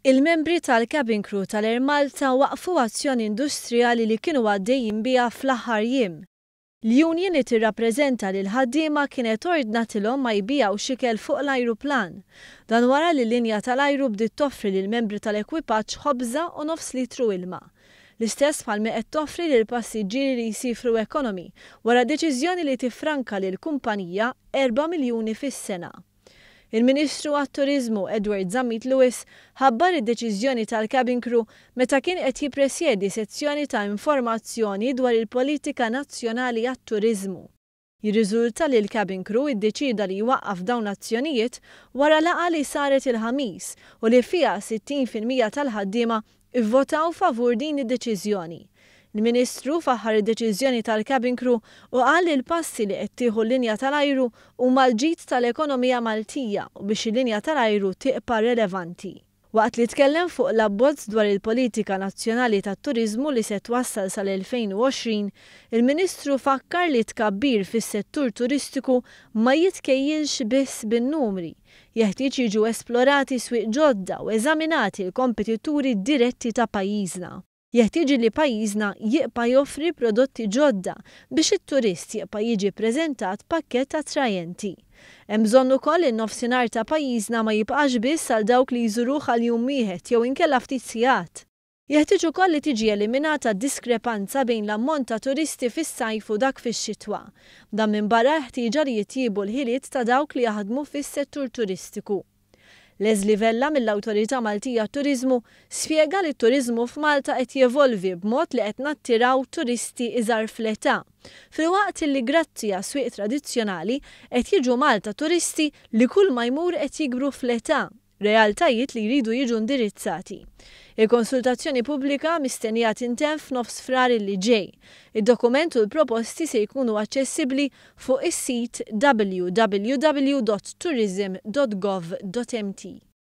Il-membri tal-cabin crew tal-Air Malta waqfu azzjoni industrijali li kienu għaddejjin biha fl-aħħar jiem. L-union li tirrappreżenta lill-ħaddiema kienet ordnatilhom ma jbigħux ikel fuq l-ajruplan. Dan wara li l-linja tal-ajru bdiet toffri lill-membri tal-ekwipaġġ ħobża u nofs litru ilma. L-istess bħal mi qed toffri lill-passiġġieri li jsifru economy wara deċiżjoni li tiffranka lill-kumpanija 4 miljuni fis-sena. Il-Ministru għat-Turiżmu Edward Zammit Lewis ħabbar id-deċiżjoni tal-cabin crew meta kien qed jippresjedi sezzjoni ta' informazzjoni dwar il-politika nazzjonali għat-turiżmu. Jirriżulta li l-cabin crew iddeċieda li jwaqqaf dawn l-azzjonijiet wara laqgħa li saret il-Ħamis u li fiha 60% tal-ħaddiema ivvotaw favur din id-deċiżjoni. Il-Ministru faħħar id-deċiżjoni tal-cabin crew u qal li l-passi li qed tieħu l-linja tal-ajru huma l-ġid tal-ekonomija Maltija u biex il-linja tal-ajru tibqa' relevanti. Waqt li tkellem fuq l-abbozz dwar il-politika nazzjonali tat-turiżmu li se twassal sal-2020, il-Ministru fakkar li tkabbir fis-settur turistiku ma jitkejjilx biss bin-numri. Jeħtieġ jiġu esplorati swieq ġodda u eżaminati l-kompetituri diretti ta' pajjiżna. Jeħtieġ li pajjiżna jibqa' joffri prodotti ġodda biex it-turist jibqa' jiġi ppreżentat pakkett attrajenti. Hemm bżonn ukoll li n-nofsinhar ta' pajjiżna ma jibqax biss għal dawk li jżuruh għal jum wieħed jew inkella ftit sigħat. Jeħtieġ ukoll li tiġi eliminata d-diskrepanza bejn l-ammont ta' turisti fis-sajf u dak fix-xitwa. Dan minbarra l-ħtieġa li jitjiebu l-ħiliet ta' dawk li jaħdmu fis-settur turistiku. Leslie Vella mill-Awtorità Maltija għat-Turiżmu spjega li t-turiżmu f'Malta qed jevolvi b'mod li qed nattiraw turisti iżgħar fl-età, filwaqt li grazzi għas-swieq tradizzjonali qed jiġu Malta turisti li kull ma jmur qed jikbru fl-età, realtajiet li jridu jiġu indirizzati. Il-konsultazzjoni pubblika mistennija tintemm f'nofs Frar li ġej. Id-dokument u l-proposti se jkunu aċċessibbli fuq is-sit www.tourism.gov.mt.